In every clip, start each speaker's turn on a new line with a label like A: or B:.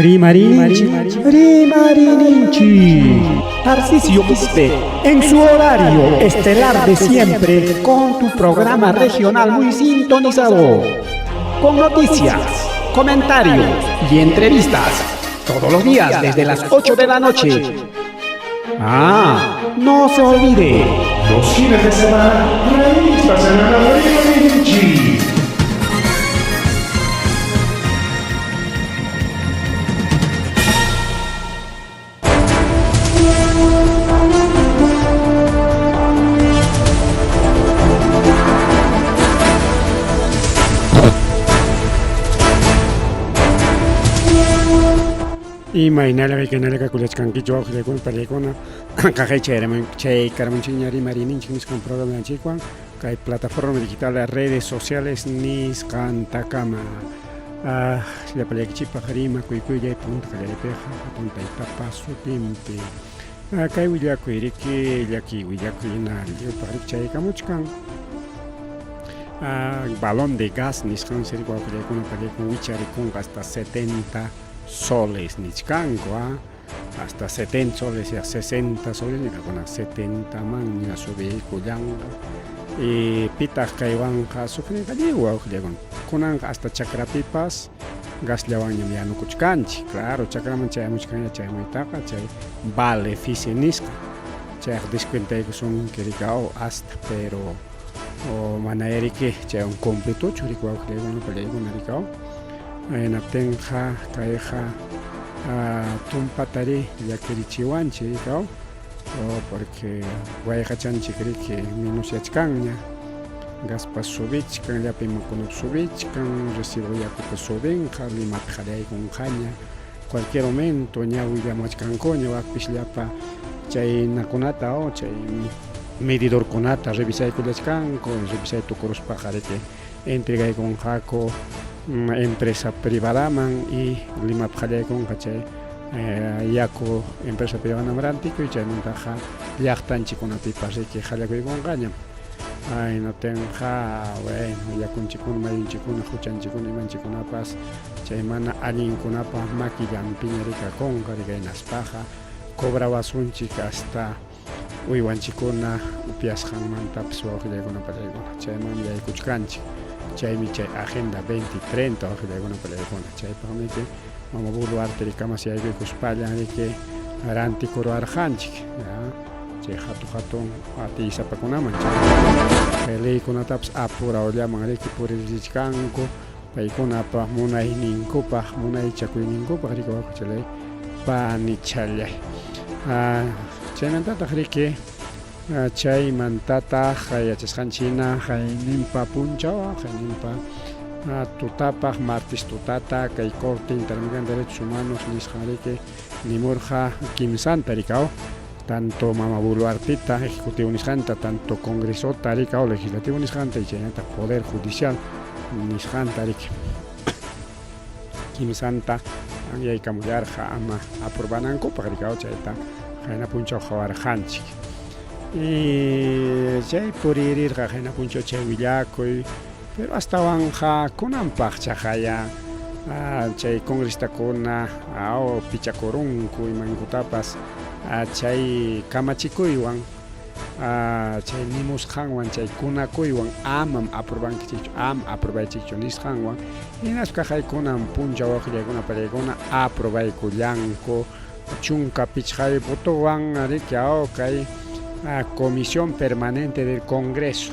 A: Rimarininchik, rimarininchik. Tarcisio Quispe, en su horario estelar de siempre, con tu programa regional muy sintonizado. Con noticias, comentarios y entrevistas. Todos los días desde las 8 de la noche. Ah, no se olvide.
B: Los fines de semana, revista semanal Rimarininchik.
A: Imaynallam ikanallam kakullachkankichu wawqillaykuna parillaykuna qaqay chayraman chaykaramunchikña rimarininchik nisqan programanchikwan kay plataforma digital de redes sociales nisqantakama. Ah, llapallaykichikpaq rimakuykullay punta qallariypiqa hatun taytapa sutinpi. Ah, kay willakuy riki llaki willakuy hina lliwpaq riki chaykamuchkan. Ah, balón de gas nisqansi riki wawqillaykuna pallaykuna wicharikunqa hasta 70 soles nichkanku, ah, hasta 70 soles ya 60 soles nirqakuna 70 manña subiykullanqa y pitaq kaywanqa sufrinqa lliw wawqillaykuna kunanqa hasta chakrapipas gasllawanñam yanukuchkanchik claro chakraman chayamuchkanña chayamuytaqa chay vale fisi nisqa chayqa descuentaykusunki riki hasta pero o manaya riki chaywan completochu riki wawqillaykuna pallaykuna riki hinaptinqa kayqa tumpatari llakirichiwanchik riki o porque wayqachanchik riki menusyachkanña gaspas subichkan llapa imakunap subichkan recibo yakupas subinqa Limapi qallaykunqaña cualquier momento ña willamuwachkankuña wakpis llapa chaynakunata o chay medidorkunata revisaykullachkanku revisay tukuruspaqa riki entregaykunqaku empresa privadaman y Limapi qallaykunqa chay yaku empresa privadaman rantikuy chaymantaqa llaqtanchikkunapipas riki qallakuykunqañam hinaptinqa bueno yakunchikkuna mayunchikkuna quchanchikkuna imanchikkunapas chay mana allinkunapa makillanpiña rikakunqa rikaynaspaqa cobrawasunchik hasta uywanchikkuna upyasqanmantapas wawqillaykuna pallaykuna chaymanmi yaykuchkanchik chaymi chay agenda 2030 wawqillaykuna pallaykuna chaypaqmi mama Boluarte rikamas yaykuykuspallan riki rantikuruwarqanchik chay hatu hatun atiysapakunaman chay leykunatapas apurawllaman riki puririchkanku paykunapa munayninkupaq munaychakuyninkupaq riki wawqichalay panichallay chaymantataq riki chaymantataq yachasqanchik hina qayninpa punchaw qayninpa tutapaq martes tutata kay Corte Interamericana de Derechos Humanos nisqan riki nimurqa kimsanta rikaw tanto mama Boluarteta ejecutivo nisqanta tanto Congresota rikaw legislativo nisqanta y chaynataq Poder Judicial nisqanta riki kimsanta anyaykamullarqa ama aprobanankupaq rikaw chayta qayna punchaw qawarqanchik y chay puririrqa qayna punchaw chay willakuy pero astawanqa kunanpaq chaqaya chay congresistakuna pichakurunku imankutapas chay kamachikuywan chay nimusqanwan chay kunakuywan amam aprobankichikchu ama aprobaychikchu nisqanwan hinaspa kaqaykunan punchaw wawqillaykuna pallaykuna aprobaykullanku 15 votowan riki kay Comisión Permanente del Congreso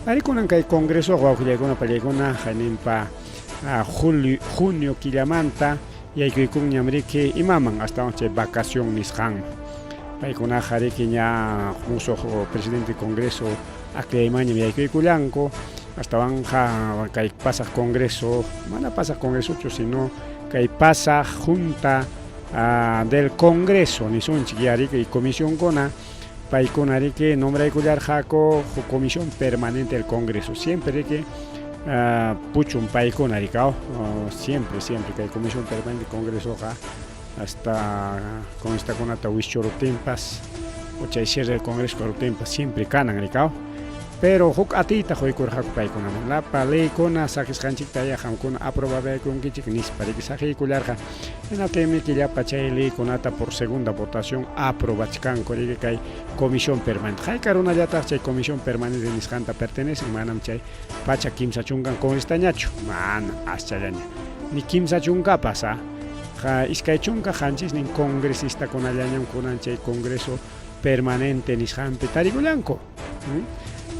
A: ari kunan kay Congreso wawqillaykuna pallaykuna hayninpa julio junio killamanta yaykuykunñam riki imaman astawan chay vacación nisqanman paykunaqa riki ña musuq presidente del Congreso akllaymanñam yaykuykullanku astawanqa kay pasaq Congreso mana pasaq Congresochu sino kay pasaq junta del Congreso nisunchik ya riki comisionkuna paykuna riki nombraykullarqaku comisión permanente del Congreso siempre riki puchun paykuna rikaw siempre siempre kay comisión permanente del Congresoqa hasta congresitakunata wischuruptinpas o chay cierre del Congreso karuptinpas siempre kanan rikaw. Pero huk atiyta quykurqaku paykunaman. Lapa leykuna saqisqanchiktayá qamkuna aprobabaykunkichik nispa riki saqiykullarqa. Hinaptinmi llapa chay leykunata por segunda votación aprobachkanku riki kay comisión permanente. Hayka runallataq chay comisión permanente nisqanta pertenecen? Manam chay 130 congresistañachu, mana aschallaña. Ni 30 pas, 27 congresistakunallañam kunan chay congreso permanente nisqanpi tarikullanku.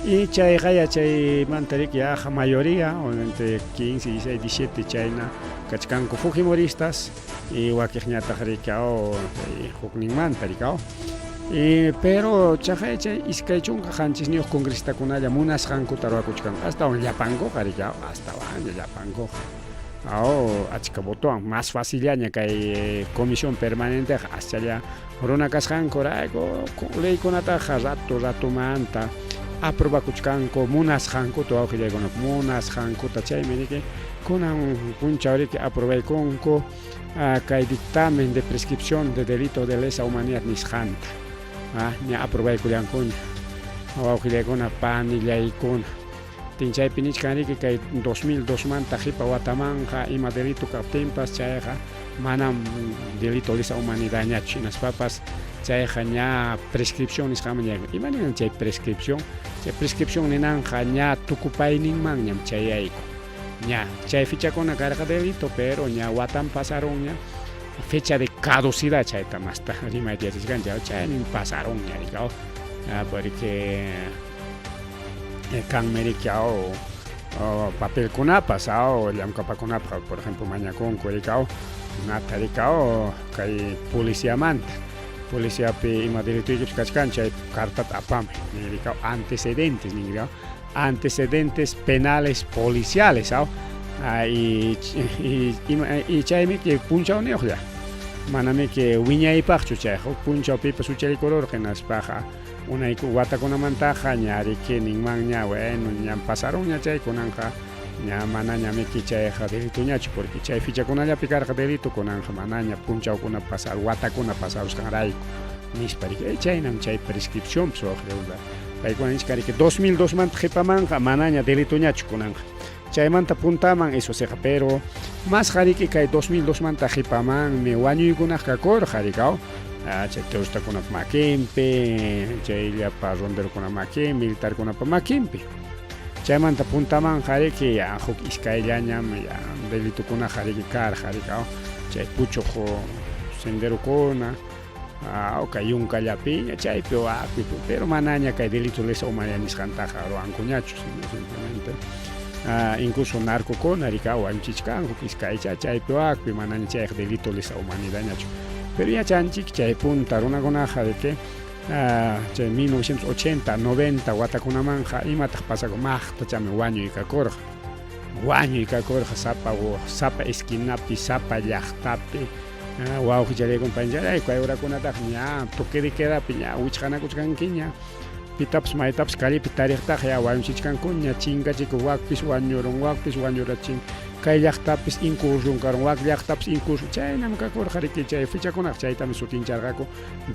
A: Y chayqa yachaymanta riki yaqa mayoría, o entre 15, 16, 17 chayna kachkanku fujimoristas y wakiqñataq riki hukninmanta riki. Y pero chaqay chay 27 congresistakunalla munasqankuta ruwakuchkanku, astawan llapankuqa riki, astawanña llapankuqa. Achka votowan más facillaña kay comisión permanenteqa aschalla runa kasqankurayku leykunataqa rato ratomanta aprobakuchkanku munasqankuta, wawqillaykuna, munasqankuta. Chaymi riki kunan punchaw riki aprobaykunku kay dictamen de prescripción de delito de lesa humanidad nisqanta, ña aprobaykullankuña, wawqillaykuna, panillaykuna. Chaypi nichkan riki kay 2002 manta qipa watamanqa ima delito kaptinpas chayqa manam delito lesa humanidadñachu, hinaspapas chayqa ña prescripción nisqaman ña. Ima ninan chay prescripción? Chay prescripción ninanqa ña tukupayninmanñam chayayku. Ña chay fichakuna karqa delito, pero ña watan pasarunña, fecha de caducidad, chayta masta rimayta yachachkanchik, chaynin pasarunña riki, porque kanmi riki papelkunapas llamkapakunapaq, por ejemplo, mañakunku riki nata riki kay policiamanta, policiapi ima delitoykipas kachkan chay cartata apamuy nin riki, antecedentes nin riki, antecedentes penales policiales. Y chaymi punchawniyuqlla, manamiki wiñaypaqchu chayqa. Huk punchaw pipas huchallikururqa, hinaspaqa unay watakunamantaqa ña riki ninmanña: "Bueno, ña pasarunña chay, kunanqa ña manañamiki chayqa delitoñachu, porque chay fichakunallapi karqa delito, kunanqa manaña, punchawkuna pasar, watakuna pasarusqanrayku", nispa riki. Chaynam chay prescripciónpas, wawqillakuna. Paykuna nichkan riki 2002 manta qipamanqa manaña delitoñachu kunanqa, chaymanta puntaman eso siqa, pero masqa riki kay 2002 manta qipamanmi wañuykunaqa kakurqa riki, chay terroristakunapa makinpi, chay llapa ronderokunapa makinpi, militarkunapa makinpi. Chaymanta puntamanqa riki ya huk iskayllañam ya delitukunaqa riki karqa riki, chay puchuq senderokuna, kay yunkallapiña, chaypi wakpi, pero manaña kay delito lesa humanidad nisqantaqa ruwankuñachu, sino simplemente incluso narcokuna riki wañuchichkanku iskaycha chaypi wakpi, manaña chayqa delito lesa humanidadñachu. Pero yachanchik chay punta runakunaqa riki chay 1980, 90 watakunamanqa imataq pasakun? Maqtachami wañuy kakurqa, wañuy kakurqa sapa sapa esquinapi, sapa llaqtapi, wawqichallaykuna, panichallayku. Kay horakunataqa ña toque de quedapi ña wichqanakuchkankiña, pitapas maytapas callepi tariqtaqa ya wañuchichkankuña, chinkachikun, wakpis wañurun, wakpis wañurachin, kay llaqtapis incursión karun, wak llaqtapis incursión, chaynam kakurqa riki. Chay fichakunaqa chaytami sutincharqaku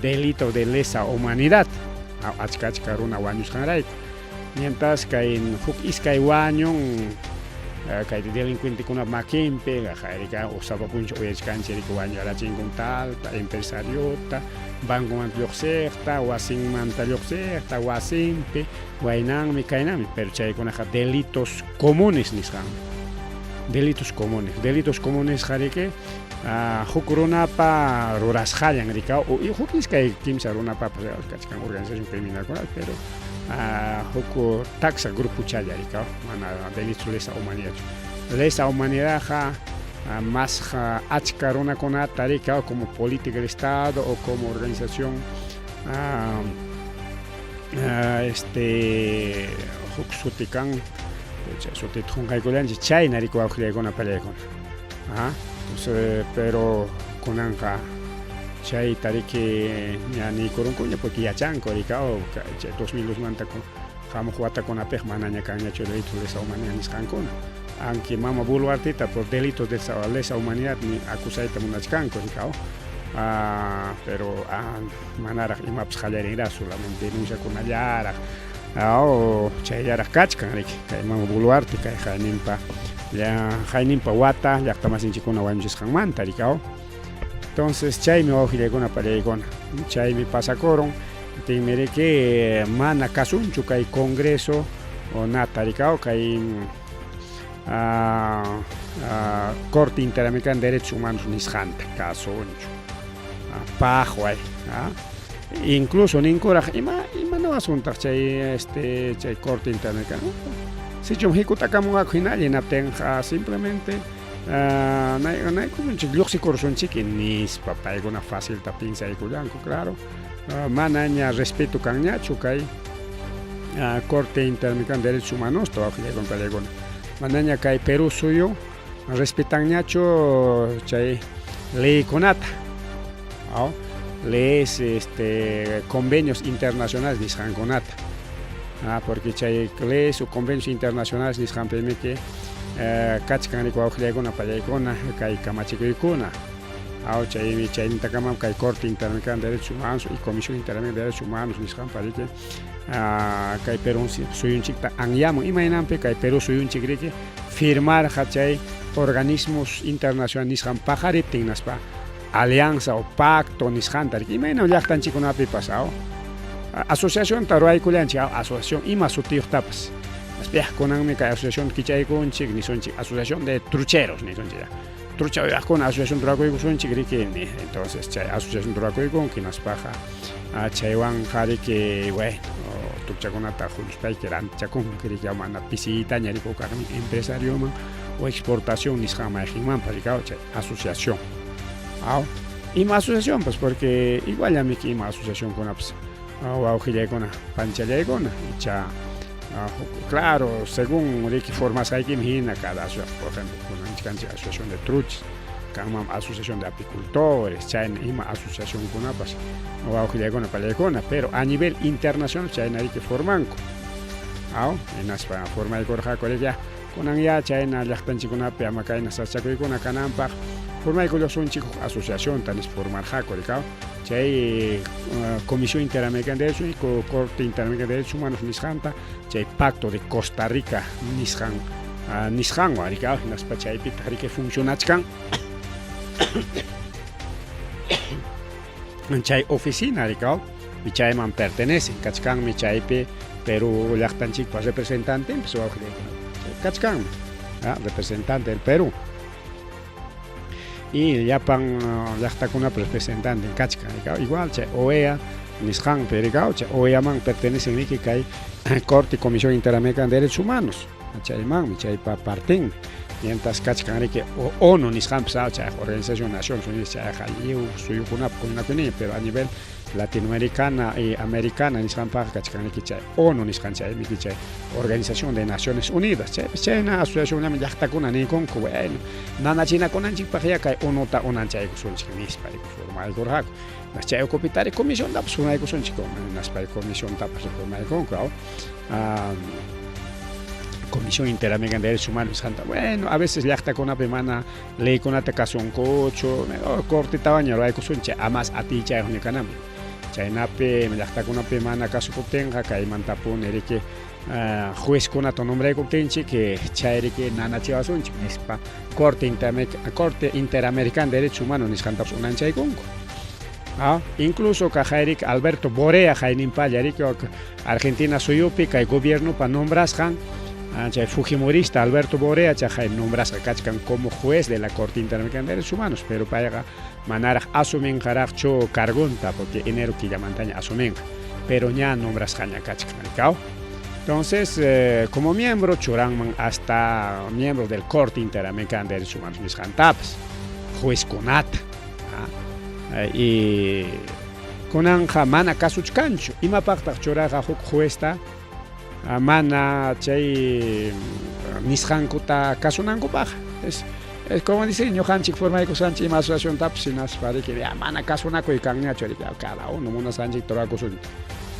A: delito de lesa humanidad, achka achka runa wañusqanrayku. Mientras kay huk iskay wañun kay delincuentekunapa makinpi, sapa punchaw uyachkanchik riki, wañurachinku talta empresariota, bancomanta lluqsiqta, wasinmanta lluqsiqta, wasinpi waynanmi, kaynami, pero chaykunaqa delitos comunes nisqanmi. Delitos comunes, delitos comunesqa riki huk runapa rurasqallan riki, huk iskay kimsa runapapas kachkan organización criminalkuna, pero huk taksa grupochalla riki, mana delito lesa humanidadchu. Lesa humanidadqa más achka runakunata riki, como política del Estado o como organización, huk suti kan, chay sutita qunqaykullanchik, chayna riki, wawqillaykuna, pallaykuna. Entonces, pero kunanqa chayta riki ña niykurunkuña, porque yachanku riki chay 2002 manta hamuq watakunapiqa manaña kanñachu delito lesa humanidad nisqankuna, aunque mama Boluarteta por delitos de lesa humanidad ni acusayta munachkanku riki, pero manaraq imapas qallarinraq, solamente denunciakunallaraq. Aw, chayllaraq kachkan riki kay mama Boluarte kay hayninpa hayninpa wata llaqtamasinchikkuna wañuchisqanmanta riki aw. Entonces chaymi wawqillaykuna pallaykuna chaymi pasakurun tinmi riki mana kasunchu kay congreso nata riki aw kay Corte Interamericana de Derechos Humanos nisqanta kasunchu paqway incluso ninkuraq ima imanawasuntaq chay este chay Corte Interamericana sichum hikutakamunqaku hinalla hinaptinqa simplemente naykusunchik lluqsikursunchik nispa paykuna facilta piensaykullanku claro manaña respeto kanñachu kay Corte Interamericana de Derechos Humanosta wawqillaykuna pallaykuna manaña kay Perú suyu respetanñachu chay leykunata aw leyes este convenios internacionales nisqankunata porque chay leyes o convenios internacionales nisqanpimiki kachkan riki wawqillaykuna pallaykuna kay kamachikuykuna aw chaymi chaynintakamam kay Corte Interamericana de Derechos Humanos y Comisión Interamericana de Derechos Humanos nisqanpa riki kay Perú suyunchikta anyamun imaynanpi kay Perú suyunchik riki firmarqa chay organismos internacional nisqan paqariptin hinaspa alianza o pacto nisqanta riki imaynam llaqtanchikkunapipas aw asociacionta ruwaykullanchik aw asociación ima sutiyuqtapas hinaspa kunanmi kay asociación kichaykunchik nisunchik asociación de trucheros nisunchik trucha uywaqkuna asociación rurakuykusunchik riki entonces chay asociación rurakuykunki hinaspaqa chaywanqa riki bueno truchakunata huñuspayki rantichakunki riki mana pisiytaña riki huk empresarioman o exportación nisqan mayqinmanpas riki chay asociación aw ima asociacionpas porque iguallamiki ima asociacionkunapas wawqillaykuna panchallaykuna icha claro según riki formasqaykimi hina cada asociación por ejemplo kunanchik asociación de truchas kanman asociación de apicultores chayna ima asociacionkunapas wawqillaykuna pallaykuna pero a nivel internacional chayna riki formanku aw hinaspa formaykurqaku riki kunan ya chayna llaqtanchikkunapi ama kayna sasachakuykuna kananpaq formaykullusunchik huk asociacionta nispa formarqaku riki chay Comisión Interamericana de Derechos y Corte Interamericana de Derechos Humanos nisqanta chay Pacto de Costa Rica nisqan nisqanwan riki hinaspa chaypitaq riki funcionachkan chay oficina riki chayman pertenecen kachkanmi chaypi Perú llaqtanchikpa representantenpas wawqillaykuna kachkanmi representante del Perú y llapan llaqtakunapa representanten kachkan igual chay OEA nisqanpi riki chay OEAman pertenecen riki kay Corte y Comisión Interamericana de Derechos Humanos chaymanmi chaypa partenmi mientras kachkan riki ONU nisqanpas chay Organización de Naciones Unidas chayqa lliw suyukunapa huñunakuyninmi pero a nivel latinoamericana y americana nisqanpaqqa kachkan riki chay ONU nisqan chaymi chay Organización de Naciones Unidas chaypas chayna asociacionllami llaqtakuna ninkunku bueno nanachinakunanchikpaq ya kay ONUta unanchaykusunchik nispa formaykurqaku chay ukupi tari comisiontapas formaykusunchik hinaspa comisiontapas formaykunku aw Comisión Interamericana de Derechos Humanos nisqanta bueno a veces llaqtakunapi mana leykunata kasunkuchu cortetawanña ruwaykusunchik amas atiychayuqña kananpi chaynapi llaqtakunapi mana kasukuptinqa kaymantapuni riki juezkunata nombraykuptinchik chay riki nanachiwasunchik nispa Corte Corte Interamericana de Derechos Humanos nisqantapas unanchaykunku incluso kaqay Alberto Borea hayninpalla riki Argentina suyupi kay gobiernopa nombrasqan chay fujimorista Alberto Borea chaqay nombrasqa kachkan como juez de la Corte Interamericana de Derechos Humanos pero payqa manaraq asuminqaraqchu cargunta porque enero killamantaña asuminqa pero ña nombrasqaña kachkan rikaw entonces como miembro churanman hasta miembro del Corte Interamericana de Derechos Humanos nisqantapas juezkunata y kunanqa mana kasuchkanchu imapaqtaq churaqa huk juezta mana chay nisqankuta kasunankupaq es como dicen ñuqanchik formaykusqanchik ima asociaciontapas hinaspa riki mana kasunakuy kanñachu riki cada uno munasqanchikta rurakusunchik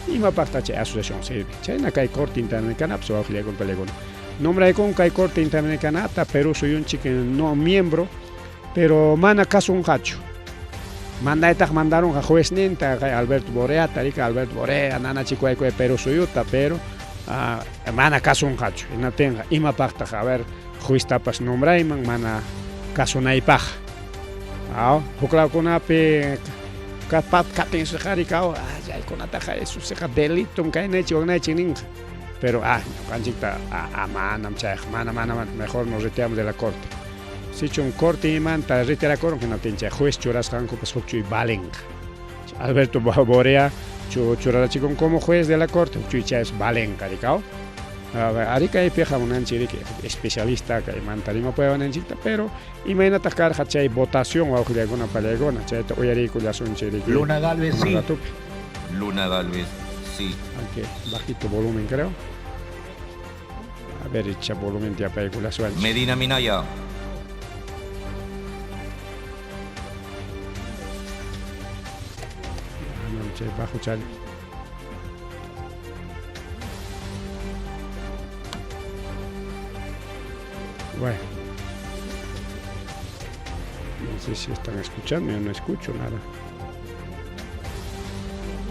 A: imapaqtaq chay asociación sirve chayna kay Corte Interamericanapas wawqillaykuna pallaykuna nombraykun kay Corte Interamericanata Perú suyunchik no miembro pero mana kasunqachu mandaytaq mandarunqa juezninta kay Alberto Boreata riki Alberto Borea nanachikuwaykuy Perú suyuta pero Mana kasunqachu. Hinaptinqa imapaqtaq a ver jueztapas nombrayman mana kasunaypaq. Aw, huklawkunapi kaptin rikaw, chaykunataqa eso siqa delitom kaynaychik waknaychik ninqa. Pero ah, ñuqanchikta ah, manam chayqa, mana, mana, mana, mejor nos retiramos de la corte. Sichum cortemanta retirakurun hinaptin chay juez churasqankupas hukchuy valenqa. Alberto Borea churarachikun como juez de la corte, hukchuy chaypas valenqa, rikaw. Ari kaypiqa munanchik riki especialista kaymanta rimapayawananchikta, pero imaynataq karqa chay votación wawqillaykuna pallaykuna, chayta uyariykullasunchik riki.
C: Luna Galvez, sí.
A: Ratupi.
D: Luna Galvez, sí.
A: Aunque bajito volumen creo. A ver, echa volumen te apaykullasunchik.
D: Medina Minaya.
A: Manam chay bajo chal. Bueno. No sé si están escuchando, yo no escucho nada.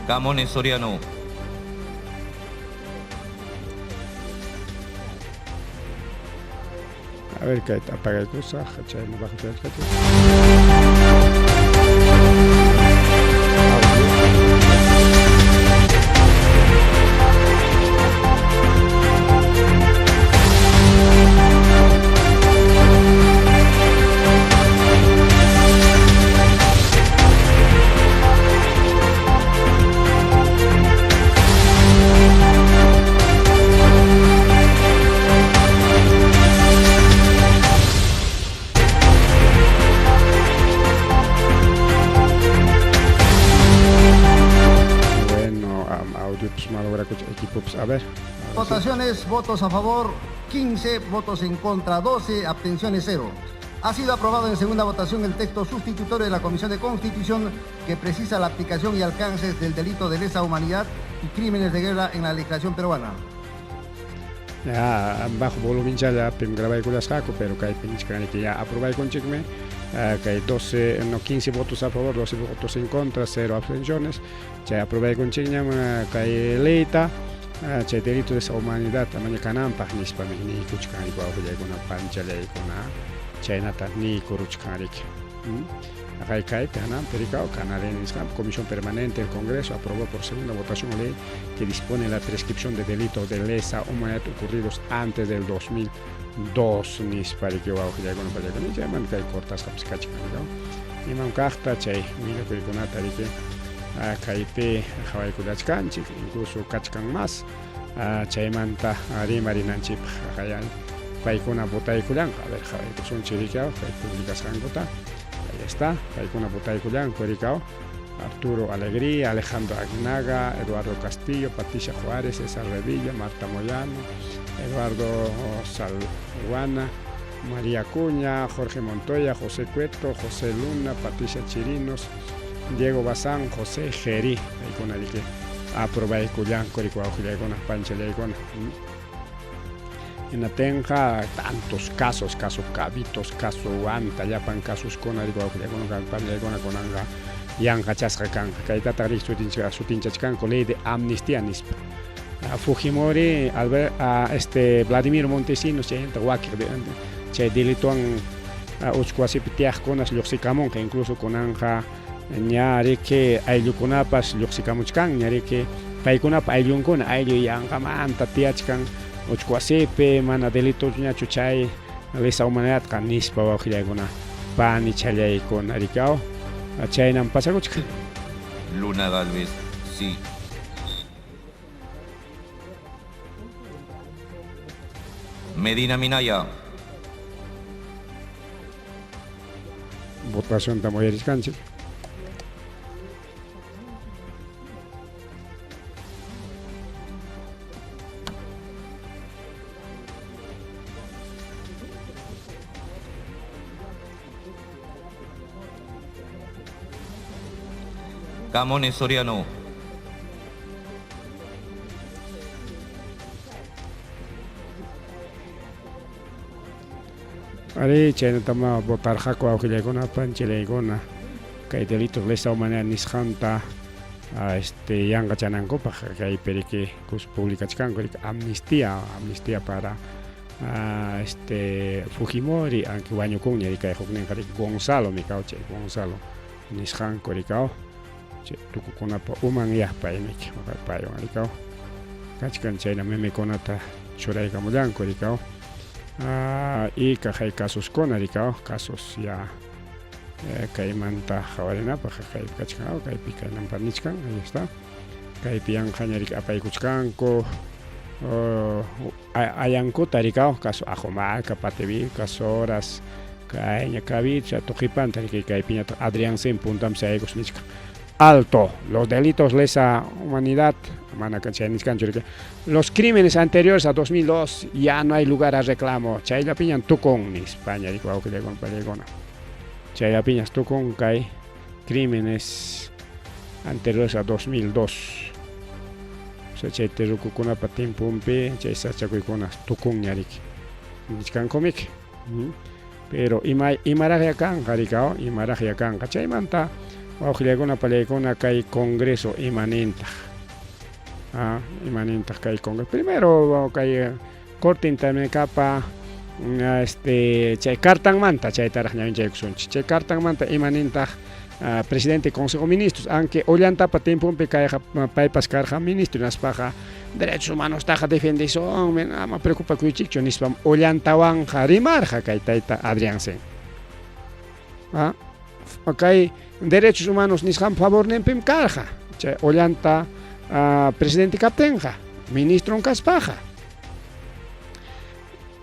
D: Camones Soriano.
A: A ver, que apaga el cosa, chay, no bajo chay, chay. Bueno, audio pues malogra equipo pues a ver.
E: Votaciones, votos a favor 15, votos en contra 12, abstenciones 0. Ha sido aprobado en segunda votación el texto sustitutorio de la Comisión de Constitución que precisa la aplicación y alcances del delito de lesa humanidad y crímenes de guerra en la legislación peruana.
A: Ya, bajo volumen ya pim grabaykulasqaku, pero kaypi nichkaniki ya aprobaykunchikmi, kay 12, no 15 votos a favor, 12 votos en contra, 0 abstenciones. Chay aprobaykunchikñam kay leyta, chay delito de lesa humanidad amaña kananpaq nispami niykuchkanriki wawqillaykuna panchallaykuna, chaynata niykuruchkanriki. Kay kaypi hananpi rikaw Canal N nisqanpi Comisión Permanente del Congreso aprobó por segunda votación ley que dispone la prescripción de delitos de lesa humanidad ocurridos antes del 2002 nispa riki wawqillaykuna pallaykuna chayman kay cortasqapas kachkan rikaw. Imam kaqta chay willakuykunata riki kaypi qhawaykullachkanchik, incluso kachkan mas chaymanta rimarinanchikpaq paykuna votaykullanqa. A ver, qhawaykusunchik rikaw kay publicasqankuta. Ahí está, paykuna votaykullanku rikaw. Arturo Alegría, Alejandro Aguinaga, Eduardo Castillo, Patricia Juárez, César Revilla, Marta Moyano, Eduardo Salguana, María Acuña, Jorge Montoya, José Cueto, José Luna, Patricia Chirinos, Diego Bazán, José Gerí. Paykuna riki aprobaykullanku riki wawqillaykuna, panchallaykuna. Hinatinqa tantos casos, caso Cabitos, caso Huanta, llapan casuskuna riki wawqillaykuna, panchallaykuna kunanqa yanqachasqa kanqa. Kaytataq riki sutinchachkanku ley de amnistía nispa. Fujimori, Albert, Vladimir Montesinos chaynata wakiq chay delituwan uchku wasipi tiyaqkunas lluqsikamunqa, incluso kunanqa ña riki ayllukunapas lluqsikamuchkan, ña riki paykunapa ayllunkuna, ayllu yanqamanta tiyachkan uchku wasipi, mana delitoñachu chay lesa humanidadqa nispa wawqillaykuna, panichallaykuna rikaw, chaynam pasakuchkan.
D: Luna Galvez, sí. Medina Minaya.
A: Votación uyarichkanchik.
D: Camones Soriano.
A: Ari, chaynatama votarqaku awqillaykuna, panchillaykuna, kay delito de lesa humanidad nisqanta Este yanqachanankupaq kaypi riki publicachkanku riki amnistía, amnistía para este Fujimori, aunque wañukunña riki kay hukninqa riki Gonzalo mikaw chay Gonzalo nisqanku rikaw chay tukukunapa uman yaqpay miki paywan rikaw kachkan chayna memekunata churaykamullanku rikaw y kaqay kasuskuna rikaw casos ya kaymanta qhawarinapaq kaypi kachkan kaypi kaynanpa nichkan ahí está kaypi yanqaña riki apaykuchkanku ayankuta rikaw caso Ajomarca, Pativilca, Soras kayña Cavicha tuqipanta riki kaypiñataq Adrianzen puntanpi sayaykus nichkan alto los delitos lesa humanidad mana chay nichkanchu riki los crímenes anteriores a 2002 ya no hay lugar a reclamo chayllapiñan tukun nispaña riki wawqillaykuna pallaykuna chayllapiñas tukun kay crímenes anteriores a 2002 o sea chay terrukukunapa tiemponpi chay sachakuykuna tukunña riki nichkankumiki pero ima imaraqya kanqa rikaw imaraqya kanqa chaymanta wawqillaykuna pallaykuna kay congreso imanintaq imanintaq kay congreso primero kay Corte Interamericapa este chay cartanmanta chaytaraq ñawinchaykusunchik chay cartanmanta imanintaq presidente Consejo de Ministros aunque Ollantapa tiemponpi kayqa paypas karqa ministro hinaspaqa derechos humanostaqa defendesunmi ama preocupakuychikchu nispam Ollantawanqa rimarqa kay tayta Adrianzen kay derechos humanos nisqan favorninpim karqa chay Ollanta presidente kaptinqa ministron kaspaqa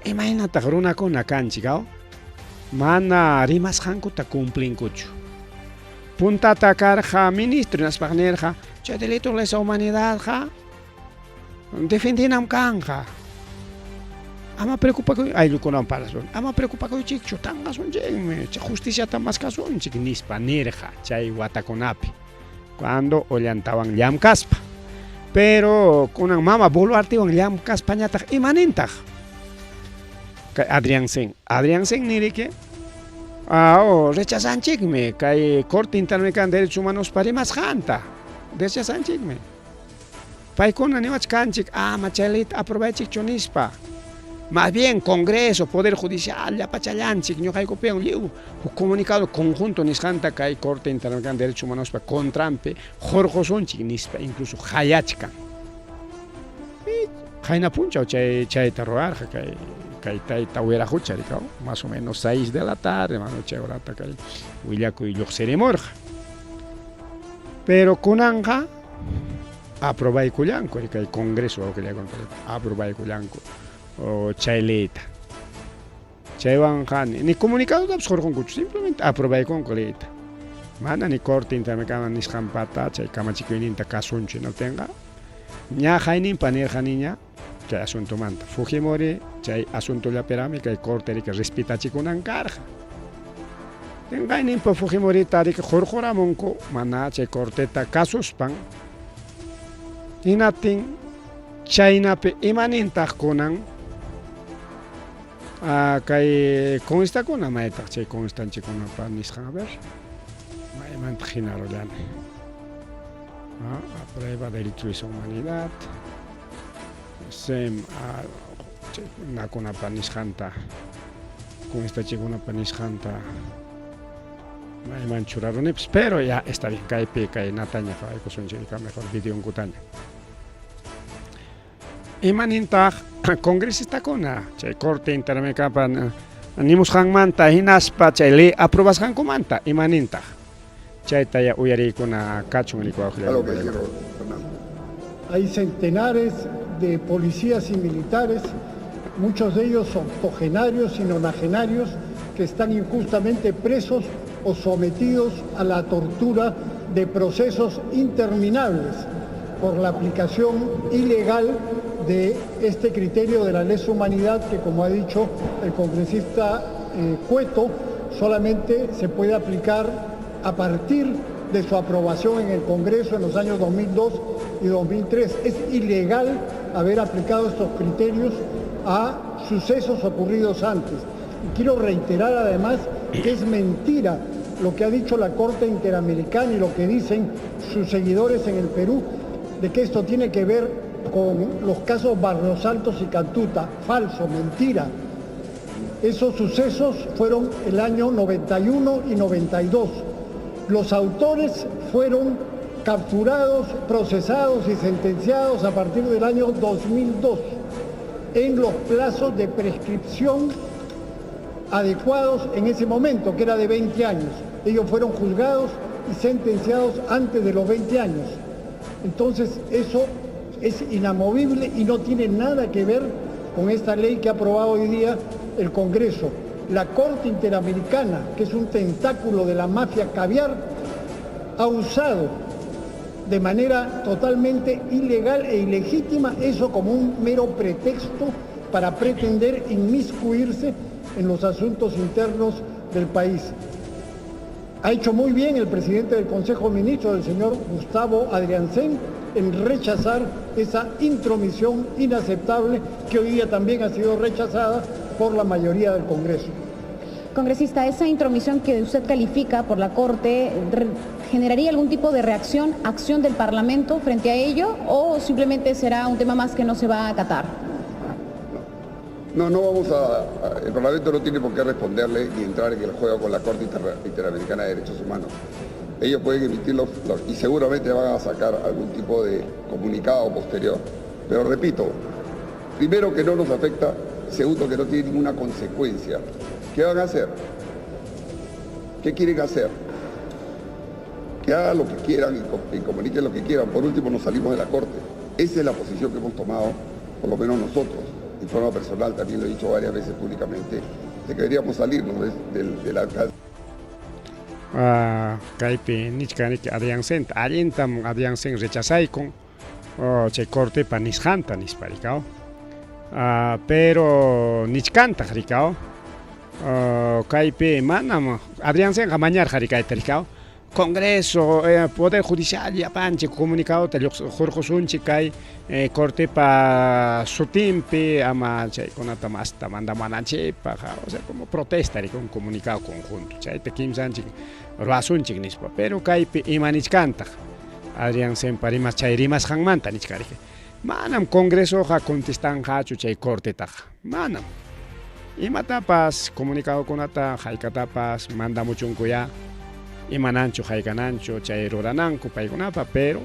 A: imaynataq runakuna kanchik aw mana rimasqankuta cumplinkuchu puntata karqa ministro hinaspaqa nirqa chay delito lesa humanidadqa defendinam kanqa ama preocupakuy ayllukunawan parlasun ama preocupakuychikchu tanqasunchikmi chay justiciata maskasunchik nispa nirqa chay watakunapi cuando Ollantawan llamkaspa pero kunan mama Boluartewan llamkaspañataq imanintaq kay Adrianzen Adrianzen niriki rechazanchikmi kay Corte Interamericana de Derechos Humanospa rimasqanta rechazanchikmi paykuna niwachkanchik ama chay leyta aprobachikchu nispa más bien Congreso, Poder Judicial llapachallanchik ñuqaykupiwan lliw huk comunicado conjunto nisqanta kay Corte Interamericana de Derechos Humanospa contranpi hurqusunchik nispa incluso hayachkan qayna punchaw chay chayta ruwarqa kay kay tayta Wiraqucha rikaw más o menos 6 de la tarde mano chay horata kay willakuy lluqsirimurqa pero kunanqa aprobaykullanku kay Congreso wawqillaykuna aprobaykullanku chay leyta chaywanqa ni comunicadotapas hurqunkuchu simplemente aprobaykunku leyta mana ni Corte Interamericana nisqanpata chay kamachikuyninta kasunchu hinaptinqa ña hayninpa nirqaniña chay asuntomanta Fujimori chay asuntollapiraqmi kay Corte riki respetachikunan karqa tinqayninpa Fujimorita riki hurquramunku mana chay Corteta kasuspan hinaptin chaynapi imanintaq kunan kay congresistakuna maytaq chay congresistanchikkunapa nisqan a ver maymantaq hinarullani aprueba delito de lesa humanidad sem nakunapa nisqanta congresistachikunapa nisqanta mayman churarunipas pero ya está bien kaypi kay nataña qhawaykusunchik mejor videonkutaña imanintaq congresistakuna chay Corte Interamericana nimusqanmanta hinaspa chay ley aprobasqankumanta imanintaq chayta ya uyariykuna kachun.
C: Hay centenares de policías y militares, muchos de ellos octogenarios y nonagenarios, que están injustamente presos o sometidos a la tortura de procesos interminables por la aplicación ilegal de este criterio de la lesa humanidad que, como ha dicho el congresista Cueto, solamente se puede aplicar a partir de su aprobación en el Congreso en los años 2002 y 2003. Es ilegal haber aplicado estos criterios a sucesos ocurridos antes. Y quiero reiterar además que es mentira Lo que ha dicho la Corte Interamericana y lo que dicen sus seguidores en el Perú, de que esto tiene que ver con los casos Barrios Altos y Cantuta, falso, mentira. Esos sucesos fueron el año 91 y 92. Los autores fueron capturados, procesados y sentenciados a partir del año 2002 en los plazos de prescripción adecuados en ese momento, que era de 20 años. Ellos fueron juzgados y sentenciados antes de los 20 años. Entonces, eso es inamovible y no tiene nada que ver con esta ley que ha aprobado hoy día el Congreso. La Corte Interamericana, que es un tentáculo de la mafia caviar, ha usado de manera totalmente ilegal e ilegítima eso como un mero pretexto para pretender inmiscuirse en los asuntos internos del país. Ha hecho muy bien el presidente del Consejo de Ministros, el señor Gustavo Adrianzén, en rechazar esa intromisión inaceptable que hoy día también ha sido rechazada por la mayoría del Congreso.
F: Congresista, esa intromisión que usted califica por la Corte, ¿generaría algún tipo de reacción, acción del Parlamento frente a ello o simplemente será un tema más que no se va a acatar?
G: No, no vamos a, el Parlamento no tiene por qué responderle ni entrar en el juego con la Corte Interamericana de Derechos Humanos. Ellos pueden emitirlos y seguramente van a sacar algún tipo de comunicado posterior. Pero repito, primero que no nos afecta, segundo que no tiene ninguna consecuencia. ¿Qué van a hacer? ¿Qué quieren hacer? Que hagan lo que quieran y comuniquen lo que quieran. Por último, nos salimos de la Corte. Esa es la posición que hemos tomado, por lo menos nosotros, en forma personal, también lo he dicho varias veces públicamente, de que deberíamos salirnos del alcance.
A: Kaypi nichkaniki Adrianzenta, allintam Adrianzén rechazaykun chay cortepa nisqanta nispa rikaw. Pero nichkantaq rikaw. Kaypi manam Adrianzenqa mañarqa rikayta rikaw. Congreso, Poder Judicial llapanchik comunicadota hurqusunchik kay cortepa sutinpi ama chaykunata masta mandamuwananchikpaq, o sea, como protesta un comunicado conjunto, chayta kimsanchik ruwasunchik nispa. Pero kaypi ima nichkantaq Adrianzenpa rimas chay rimasqanmanta nichkariki. Manam Congresoqa contestanqachu chay cortetaqa, manam. Imatapas comunicadokunata haykatapas mandamuchunkuya, imananchu haykananchu chay rurananku paykunapa, pero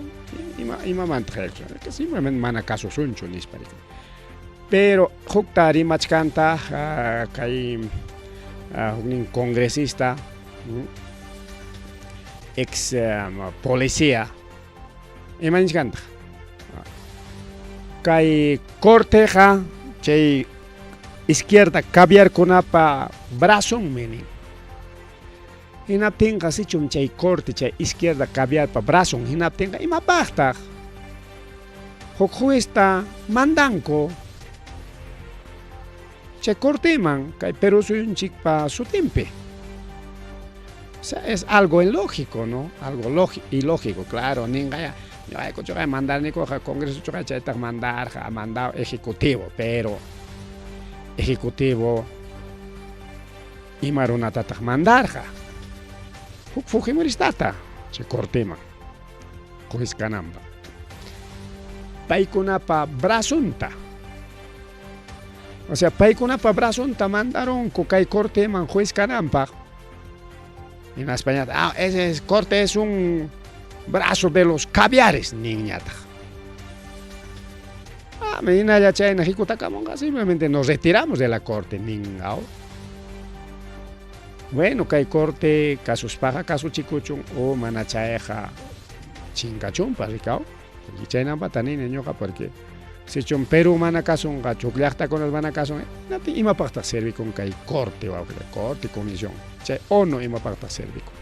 A: imamanta haykusun, simplemente mana kasusunchu nispa riki. Pero hukta rimachkantaq kay huknin congresista, ex policía, ima nichkantaq kay corteqa chay izquierda caviarkunapa brazonmi nin. Hinaptinqa sichum chay corte chay izquierda caviarpa brazon hinaptinqa imapaqtaq huk juezta mandanku chay corteman kay Perú suyunchikpa sutinpi. O sea, es algo ilógico, ¿no? Algo ilógico, claro, ninqa ya ñuqayku chuqay mandarnikuqa Congreso chuqay chaytaq mandarqa, mandado ejecutivo, pero ejecutivo ima runatataq mandarqa huk fujimoristata chay corteman juez kananpaq paykunapa brazonta, o sea, paykunapa brazonta mandarunku kay corteman juez kananpaq. Hinaspañataq, ese es, corte es un brazo de los caviares, ninñataq. Hinalla chayna hikutakamunqa, simplemente nos retiramos de la corte, ninqaw. Bueno, kay corte kasuspaqa kasuchikuchun o mana chayqa chinkachunpas rikaw. Chaynanpata nini ñuqa porque sichun Perú mana kasunqa, huk llaqtakunas mana kasun, imapaqtaq servikun kay corte, wawqi, corte, comisión. Chay ONU imapaqtaq servikun.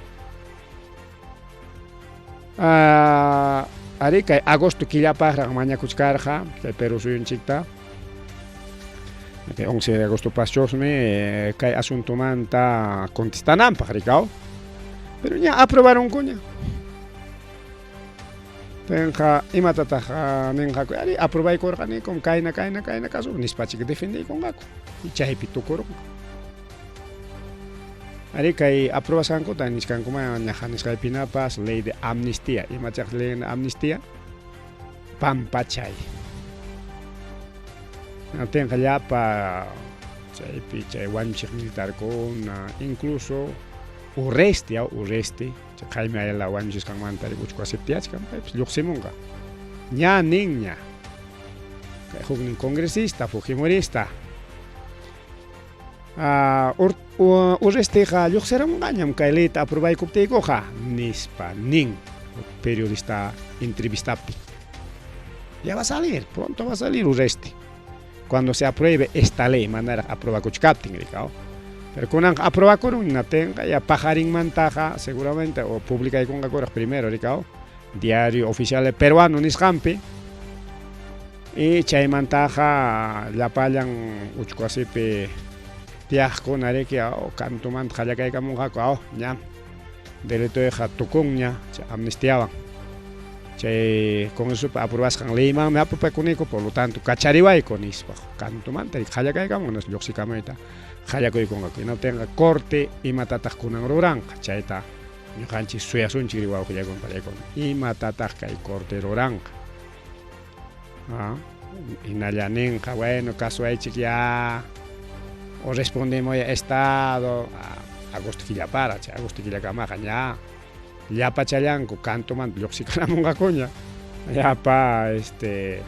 A: Ari kay agosto killapaqraq mañakuchkarqa kay Perú suyunchikta. Kay 11 de agosto paschosmi kay asuntomanta contestananpaq rikaw. Pero ña aprobaronkuña. Tenqa imatataq ninqaku, ari aprobaykurqanikum kayna kayna kayna kasu nispachik defendiykunqaku. Chaypi tukurunqa. Arí, kay aprobasqankuta nichkankuman ñaqa nisqaypinapas ley de amnistía. Imachaq ley de amnistía? Pampachay. Hinaptinqa llapa chaypi chay wañuchiq militarkuna, incluso Urresti, Urresti, chay Jaime Ayala wañuchisqanmanta uchku wasipi tiyachkan, paypas lluqsimunqa. Ña ninña. Kay huknin congresista, fujimorista. Urrestiqa lluqsiramunqañam kay leyta aprobaykuptiykuqa, nispa nin periodista entrevistaptin. Ya va a salir, pronto va a salir Urresti. Cuando se apruebe esta ley, manaraq aprobakuchkaptin, rikaw. Pero kunanqa aprobakurun, hinaptinqa ya paqarinmantaqa seguramente o publicaykunqakuraq primero, rikaw, diario oficial peruano nisqanpi. Y chaymantaqa llapallan uchku wasipi tiyaqkuna riki kantumanta qallakaykamunqaku, aw, ñam delitoyqa tukunña chay amnistiawan. Chay Congresopi aprobasqan leymanmi apropakuniku, por lo tanto kachariwayku nispa kantumanta qallakaykamun, lluqsikamuyta qallakuykunqaku. Hinaptinqa corte imatataq kunan ruranqa, chayta ñuqanchik suyasunchik ri wawqillaykuna pariykuna. Imatataq kay corte ruranqa? Hinalla ninqa, bueno, kasuwaychik ya, o respondemos ya Estado, agosto killapara, chay agosto killakamaqa ña llapachallanku kantumanta lluqsikaramunqakuña, llapa este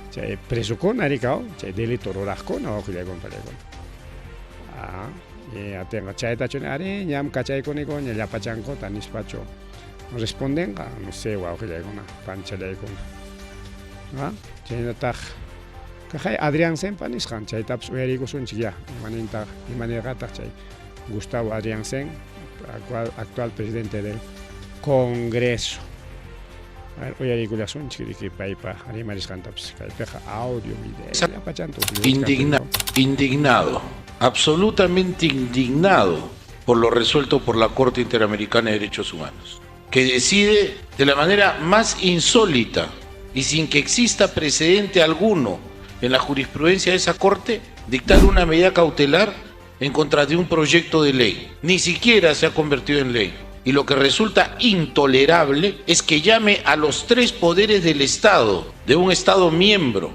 A: chay presukuna rikaw, chay delito ruraqkuna wawqillaykuna pariykuna. Y atinqa chaytachu arí ñam kachaykunikuña llapachankuta nispachu respondenqa, no sé, wawqillaykuna, panchallaykuna. Chaynataq kaqay Adrianzenpa nisqan, chaytapas uyariykusunchik ya, imanintaq, imanirqataq chay Gustavo Adrianzen, actual, actual presidente del Congreso. A ver, uyariykullasunchik riki paypa rimarisqantapas, kaypiqa audio, video, llapachanta
H: Indignado, absolutamente indignado por lo resuelto por la Corte Interamericana de Derechos Humanos, que decide de la manera más insólita y sin que exista precedente alguno en la jurisprudencia de esa Corte, dictar una medida cautelar en contra de un proyecto de ley. Ni siquiera se ha convertido en ley. Y lo que resulta intolerable es que llame a los tres poderes del Estado, de un Estado miembro,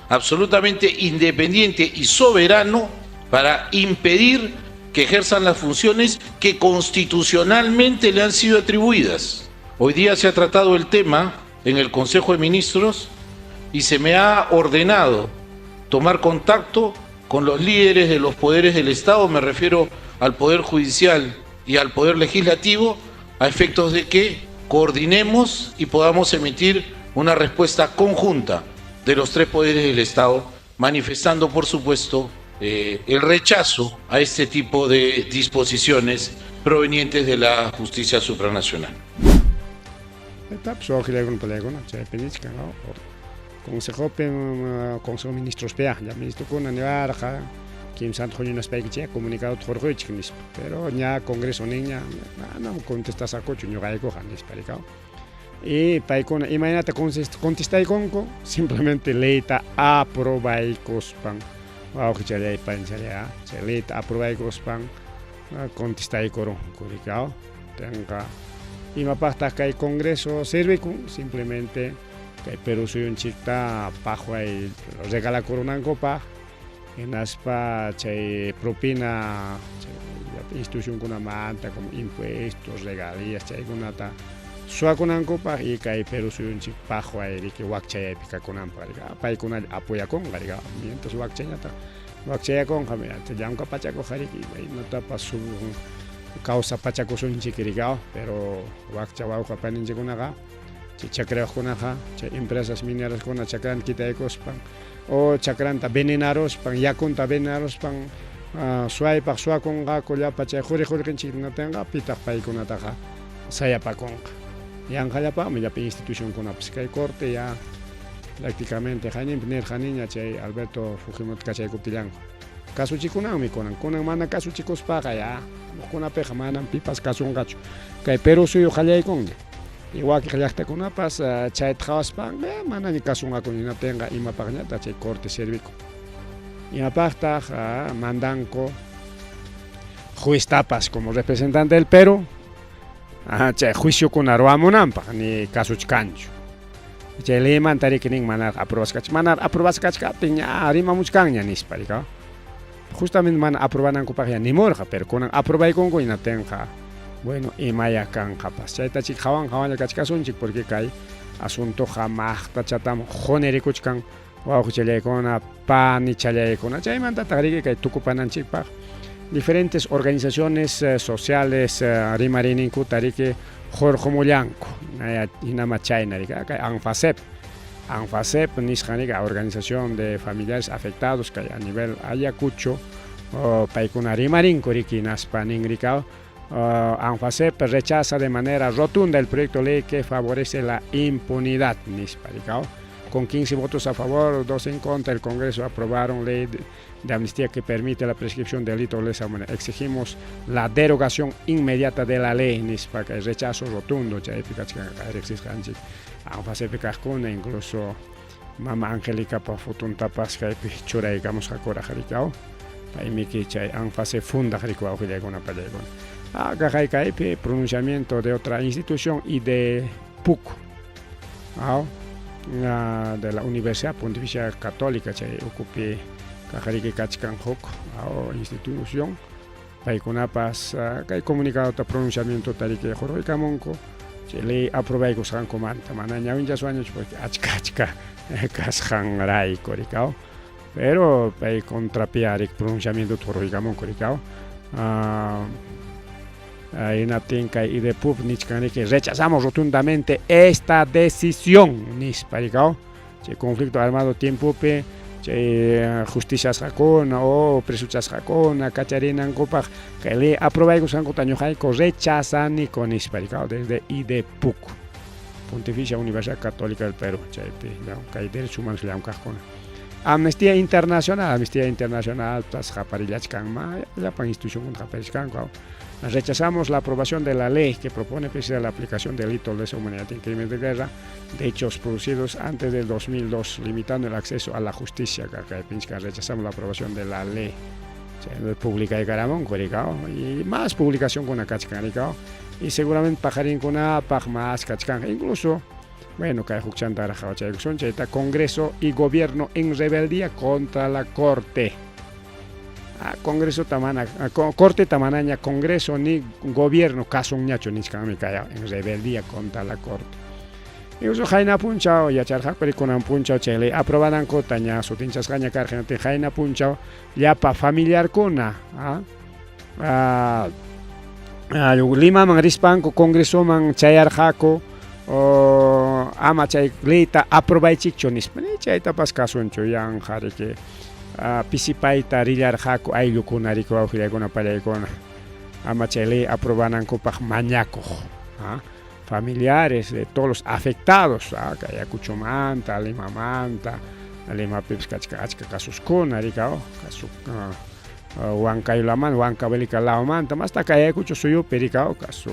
H: absolutamente independiente y soberano, para impedir que ejerzan las funciones que constitucionalmente le han sido atribuidas. Hoy día se ha tratado el tema en el Consejo de Ministros y se me ha ordenado tomar contacto con los líderes de los poderes del Estado, me refiero al Poder Judicial y al Poder Legislativo, a efectos de que coordinemos y podamos emitir una respuesta conjunta de los tres poderes del Estado, manifestando, por supuesto, el rechazo a este tipo de disposiciones provenientes de la justicia supranacional.
A: Consejopi, Consejo de Ministros ya ministrokuna niwarqa, kimsanta huñunaspaykichik comunicado hurquychik nispa, pero ña Congreso niña manam contestasakuchu ñuqaykuqa nispa rikaw. Y paykuna imaynata contestaykunku, simplemente leyta aprobaykuspan, wawqichalay panchalay, chay leyta aprobaykuspan contestaykurunku rikaw. Tenqa imapaqtaq kay Congreso sirvikun, simplemente kay Perú suyunchikta paqway regalakurunankupaq, hinaspa chay propina chay institucionkunamanta como impuestos, regalías, chaykunata suwakunankupaq y kay Perú suyunchik paqway riki wakchayaypi kakunanpaq rika, paykunalla apoyakunqa rika, mientras wakchañataq wakchayakunqa llamkapachakuqa riki imaynatapas kawsapachakusunchik rika, pero wakcha wawqa paninchikkunaqa chay chakrayuqkunaqa chay empresas mineraskuna chakranta kitaykuspan o chakranta venenaruspan, yakunta venenaruspan suwaypaq suwakunqaku llapa chay quri qullqinchik hinaptinqa pitaq paykunataqa sayapakunqa. Yanqallapaqmi llapa institucionkunapas kay corte ya prácticamente hayninpi nirqaniña chay Alberto Fujimori kachaykuptillanku. Kasuchikunanmi kunan, kunan mana kasuchikuspaqa ya kunapiqa manam pipas kasunqachu. Kay Perú suyu qallaykunña. Y wakiq llaqtakunapas chayta qhawaspanqa manaña kasunqaku hinaptinqa imapaqñataq chay corte servikun. Imapaqtaq mandanku Jueztapas como representante del Perú, chay juiciokuna ruwamunanpaq ni kasuchkanchu. Chay leymanta riki nin manaraq aprobasqa manaraq aprobasqa kachkaptin ña rimamuchkanña nispa rika. Justamente mana aprobanankupaqya nimurqa, pero kunan aprobaykunku hinaptinqa bueno imaya kanqapas. Chayta chik hawan hawanlla kachkasunchik porque kay asuntoqa maqtachatam qunirikuchkan wawqichallaykuna, panichallaykuna. Chaymantataq riki kay tukupananchikpaq diferentes organizaciones sociales rimariyninkuta riki hurqumullanku. Hinama chayna riki kay ANFASEP. ANFASEP nisqan riki Organización de Familiares Afectados kay a nivel Ayacucho paykuna rimarinku riki hinaspa nin rika ANFASEP rechaza de manera rotunda el proyecto de ley que favorece la impunidad nispa rika. Con 15 votos a favor, 2 en contra, el Congreso aprobaron ley de amnistía que permite la prescripción de delito de lesa humanidad. Exigimos la derogación inmediata de la ley nispa kay rechazo rotundo chaypi kachkan riqsisqanchik ANFASEPpi kaqkuna incluso mama Angelicapa fotontapas kaypi churaykamusqakuraq rikaw paymiki chay ANFASEP fundaq riku wawqillaykuna pallaykuna. Kaqay kaypi pronunciamiento de otra institución y de PUC de la Universidad Pontificia Católica chay ukupi kaqriki kachkan huk institución paykunapas kay comunicadota pronunciamientota riki hurquykamunku chay ley aprobaykusqankumanta mana ñawinchaswanñachu porque achka achka kasqanrayku rikaw pero pay contrapi rik pronunciamientota hurquykamunku rikaw hinaptin kay IDEPUP nichkan riki rechazamos rotundamente esta decisión nispa rikaw chay conflicto armado tiempopi chay justiciasqakuna o presochasqakuna kacharinankupaq kay ley aprobaykusqankuta ñuqayku rechazaniku nispa rikaw desde IDEPUC Pontificia Universidad Católica del Perú chaypi kay derechos humanos llamkaqkuna. Amnistía Internacional, Amnistía Internacional tas qaparillachkan ma llapan institucionkuna qaparichkanku. Rechazamos la aprobación de la ley que propone precisar la aplicación del delito de lesa humanidad en crímenes de guerra de hechos producidos antes del 2002, limitando el acceso a la justicia. Rechazamos la aprobación de la ley. Publicaykaramunk y más publicación con kachkan y seguramente paqarinkunapaq más kachkan incluso bueno kay hukchantaraq qhawachaykusun chayta Congreso y Gobierno en rebeldía contra la Corte. Congreso tamana, Corte tamanaña Congreso ni Gobierno kasunñachu nichkanmi kay en rebeldía contra la Corte. Incluso qayna punchaw yacharqaku kunan punchaw chay ley aprobanankuta ña sutinchasqaña karqa hinaptin qayna punchaw llapa familiarkuna Limaman rispanku Congresoman chayarqaku ama chay leyta aprobaychikchu nispa ni chaytapas kasunchu yanqa riki pisipayta rillarqaku ayllukuna riki wawqillaykuna pallaykuna ama chay ley aprobanankupaq mañakuq familiares de todos los afectados kay Ayacuchomanta, Limamanta, Limapipis kachka achka kasuskuna rika kasu Huancayulamanta, Huancavelica lawmanta, masta kay Ayacucho suyupi rika kasu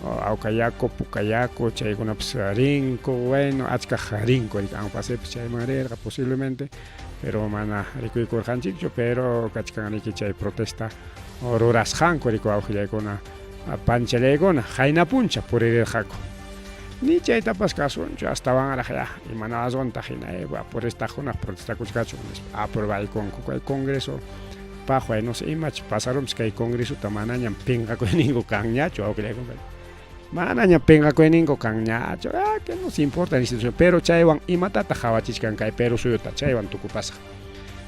A: Aucayaco, Pucayaco, chaykunapas rinku, bueno, achkaq rinku rika ANFASEPis chayman rirqa posiblemente, pero mana rikuykurqanchikchu, pero kachkan riki chay protesta rurasqanku riku wawqillaykuna panchallaykuna qayna puncha puririrqaku. Ni chaytapas kasunchu astawanraq ya imanaswantaq hina protestajkunaq protestakuchkachun nispa aprobaykunku kay Congreso paqway no sé imach pasarunpis kay Congresota manañam pinqakuyninku kanñachu wawqillaykuna. Manañam pinqakuyninku kanñachu, que nos importa la institución, pero chaywan imatataq qawachichkan kay Perú suyuta chaywan tukupasaq.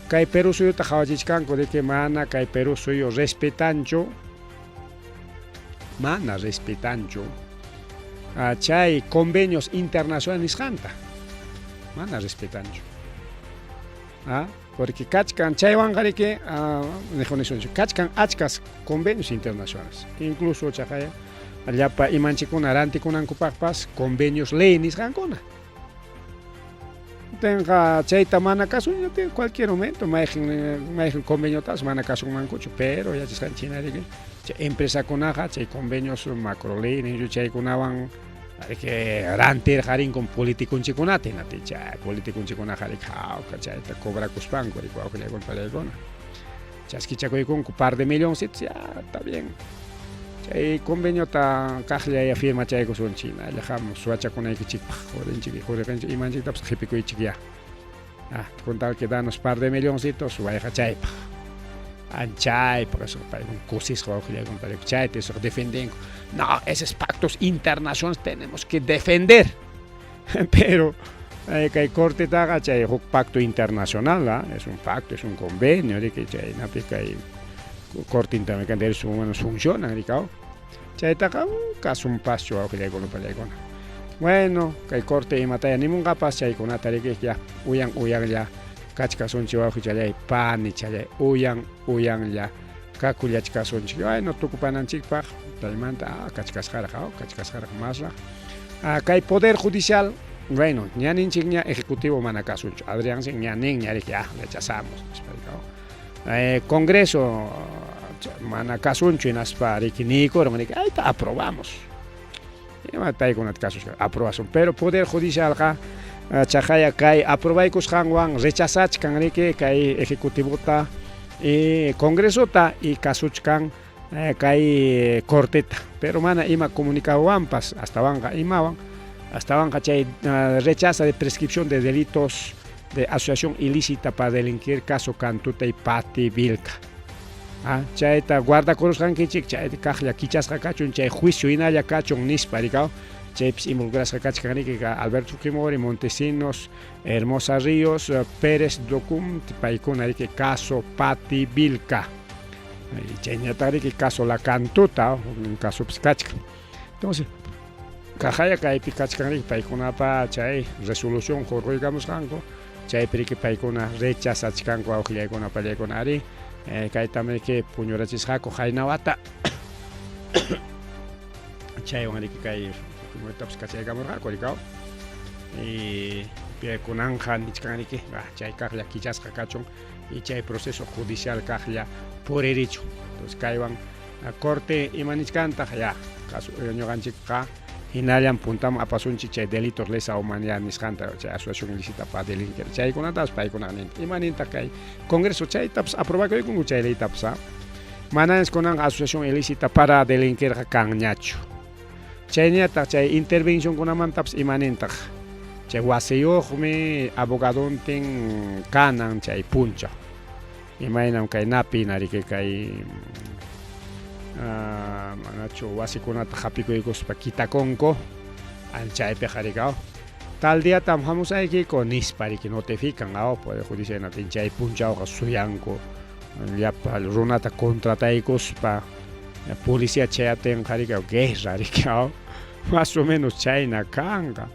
A: Kay Perú suyuta qawachichkanku de que mana kay Perú suyu respetanchu, mana respetanchu chay convenios internacionales nisqanta, mana respetanchu. Porque kachkan chaywanqa riki niqunisunchik kachkan achkas convenios internacionales, incluso chaqay llapa imanchikkuna rantikunankupaqpas convenios ley nisqankuna. Tenqa chayta mana kasun cualquier momento mayqin conveniotapas mana kasunmankuchu, pero yachasqanchik hina riki chay empresakunaqa chay convenios macro ley ninchu chaykunawan riki rantirqa rinkun politikunchikkunata hinaptin chay politikunchikkunaqa riki hawka chayta cobrakuspanku riki wawqillaykuna pallaykuna. Chaskichakuykunku par de milloncitos, ya, está bien. Chay conveniota kaqlla ya firmachaykusunchik, hinalla hamuq suwachakunaykichikpaq, qurinchik, quriqinchik, imanchiktapas qhipikuychik ya. Ah, con tal que danos par de milloncitos, wayqachaypaq. Anchaypaq, eso paykuna kusisqa wawqillaykuna pariku chayta eso defendenku. No, esos pactos internacionales tenemos que defender. Pero kay cortetaqa chay huk pacto internacional, ¿ah? Es un pacto, es un convenio, riki chaynapi kay Corte Interamericana de Derechos Humanos funciona, rikaw. Chaytaqa kasunpaschu wawqillaykuna pallaykuna. Bueno, kay corte imataya nimunqapas chaykunata riki ya uyan uyanlla kachkasunchik wawqichallay panichallay uyan uyanlla kakullachkasunchik. Bueno, tukupananchikpaq chaymanta ah, kachkasqaraq, ah, kachkasqaraq masraq. Ah, kay poder judicial, bueno, ña ninchikña ejecutivo mana kasunchu. Adrián ña ninña riki, ah, rechazamos nispa rikaw. Congreso mana kasunchu hinaspa riki niykurun riki, ayta aprobamos. Ima paykunata kasushka aprobasun. Pero poder judicialqa chaqaya kay aprobaykusqanwan rechazachkan riki kay ejecutivota y congresota y kasuchkan kay corteta. Pero mana ima comunicadowanpas astawanqa imawan astawanqa chay rechaza de prescripción de delitos de asociación ilícita para delinquir caso Cantuta y Pati Vilca. Ah, chayta guardakurusqankichik, chayta kaqlla kichasqa kachun, chay juicio hinalla kachun nispa rikaw. Chaypis involucrasqa kachkan riki Alberto Fujimori, Montesinos, Hermosa Ríos, Pérez Docunt, paykuna riki caso Pati Vilca. Chayñataq riki caso La Cantuta, un casopis kachkan. Entonces, kaqaya kaypi kachkan riki paykunapa chay resolución hurquykamusqanku, chaypi riki paykuna rechazachkanku wawqillaykuna pallaykuna ari kaytam riki puñurachisqaku qaynawata chaywan riki kay Fujimoritapas kachaykamurqaku rikaw. Y kunanqa nichkan riki chay kaqlla kichasqa kachun y chay proceso judicial kaqlla puririchun. Entonces kaywan corte ima nichkantaq ya kasu ñuqanchikqa hinallam puntaman apasunchik chay delitos lesa humanidad nisqanta chay asociación ilícita para delinquir chaykunatapas paykunaqa nin ima nintaq kay Congreso chaytapas aprobakuykunku chay leytapas ah manañas kunanqa asociación ilícita para delinquirqa kanñachu chayñataq chay intervencionkunamantapas ima nintaq chay wasiyuqmi abogadontin kanan chay punchaw imaynam kay napina riki kay manachu wasikunata hapikuykuspa kitakunku anchaypiqa rikaw tal diatam hamusaykiku nispa riki notifican aw poder judicial natin chay punchawqa suyanku llapa runata contrataykuspa policía chayaptinqa rikaw guerra rikaw más o menos chayna kanqa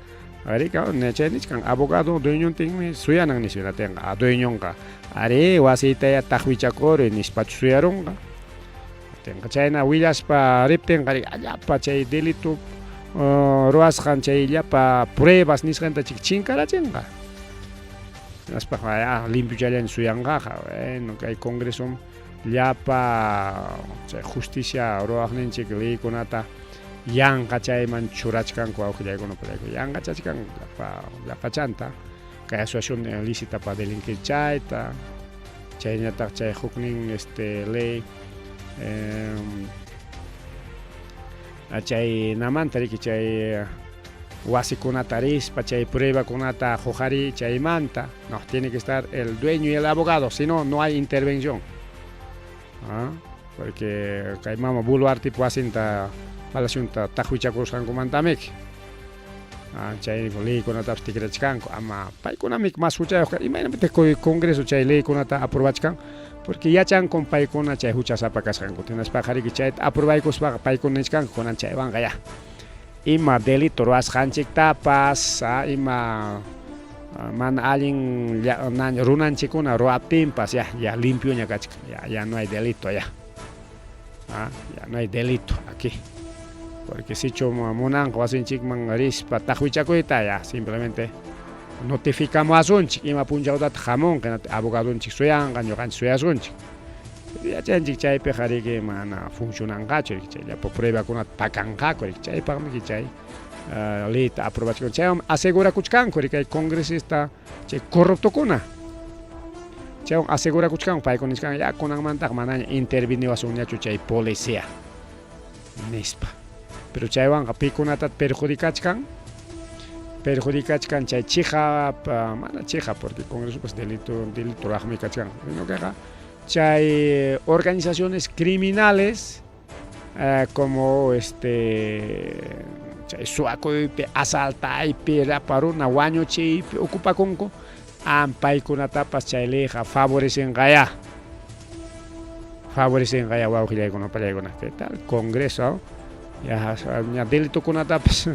A: rikaw chay nichkan abogado dueñontinmi suyanan nispa natinqa dueñonqa ari wasiytaya taqwichakuruy nispachu suyarunqa tinqa chayna willaspa riptinqa llapa chay delito ruwasqan chay llapa pruebas nisqanta chik chinkarachinqa hinaspaqa limpiochallaña suyanqaqa bueno kay congresom llapa chay justicia ruwaqninchik leykunata yanqa chayman churachkanku wawqillaykuna payku yanqa chachkanku llapa llapachanta kay asociación ilícita para delinquir chayta chayñataq chay huknin este ley chay namanta riki chay wasikunata rispa chay pruebakunata huqariy chaymanta no tiene que estar el dueño y el abogado si no no hay intervención ¿ah? Porque kay mama Boluartep wasinta palacionta taqwichakurusqankumantamiki chay leykunatapas tikrachkanku ama paykunamiki mas huchayuq imaynapitaq congreso chay leykunata aprobachkan porque yachankum paykuna chay huchasapa kasqankuta hinaspaqa riki chayta aprobaykuspaqa paykuna nichkanku kunan chaywanqa ya ima delito ruwasqanchiktapas ima mana allin runanchikkuna ruwaptinpas ya ya limpioña kachkan ya ya no hay delito ya ya no hay delito aquí porque sichu munanqa wasinchikman rispa taqwichakuyta ya simplemente notificamuwasunchik ima punchawtataq hamunqa abogadonchik suyanqa ñuqanchik suyasunchik yachanchik chaypiqa riki mana funcionanqachu riki chay llapa pruebakunata pakanqaku riki chaypaqmi chay leyta aprobachkan chaywanmi asegurakuchkanku riki kay congresista chay corruptokuna. Chaywan asegurakuchkanku paykuna nichkanku ya kunanmantaqa manaña interviniwasunñachu chay policía nispa. Pero chaywanqa pikunatat perjudicachkan? Perjudicachkan chay chiqap, mana chiqap porque Congresopas delito delito raqmi kachkan, sino queqa chay organizaciones criminales como este chay suwakuypi, asaltaypi, llapa runa wañuchiypi ocupakunku, am paykunatapas chay leyqa favorecenqayá. Favorecenqayá wawqillaykuna pallaykuna. ¿Qué tal? Congreso ya ña delitokunatapas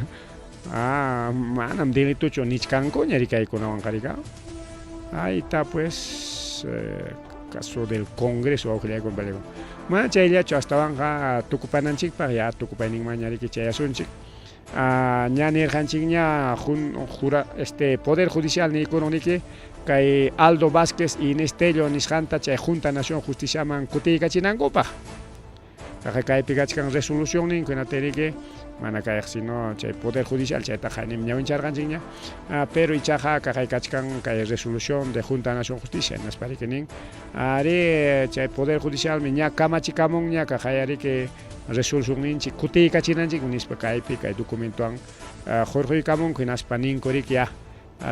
A: ah, manam delitochu nichkankuña rikaykunawanqa rika. Ahí está pues caso del Congreso wawqillaykuna pallaykuna. Mana chayllachu astawanqa tukupananchikpaq ya tukupayninmanña riki chayasunchik. Ña nirqanchikña jura este Poder Judicial niykurun riki kay Aldo Vásquez y Inés Tello nisqanta chay Junta Nación Justiciaman kutiykachinankupaq. Kaqqa kaypi kachkan resolución ninku hinaptin riki mana kayqa sino chay Poder Judicial chaytaqa nim ñawincharqanchikña pero ichaqa kaqay kachkan kay resolución de Junta Nación Justicia hinaspa riki nin ari chay Poder Judicialmi ña kamachikamunña kaqay riki resolucionninchik kutiykachinanchik nispa kaypi kay documentowan hurquykamunku hinaspa ninku riki ya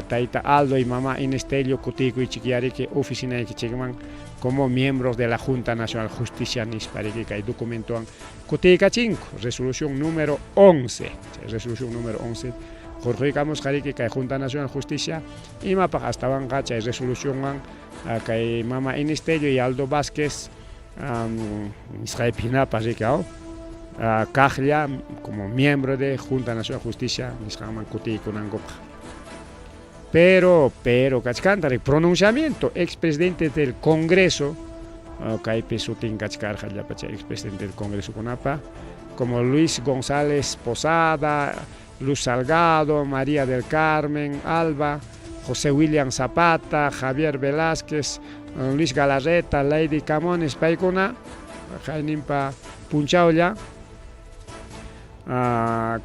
A: tayta Aldo y mamá Inés Tello kutiykuychikyá riki oficinaykichikman como miembros de la Junta Nacional Justicia nispa riki kay documentowan kutiykachinku resolución número 11 chay resolución número 11 hurquykamusqa riki kay Junta Nacional Justicia imapaq astawanqa chay resolucionwan kay mama Inés Tello y Aldo Vásquez nisqaypi hinapas riki aw kaqlla como miembro de Junta Nacional Justicia nisqanman kutiykunankupaq. Pero, pero kachkanta riki pronunciamiento expresidente del Congreso kaypi sutin kachkarqa llapa chay expresidente del Congreso kunapa como Luis González Posada, Luz Salgado, María del Carmen Alba, José William Zapata, Javier Velázquez, Luis Galarreta, Lady Camones, paykuna hayninpa punchawlla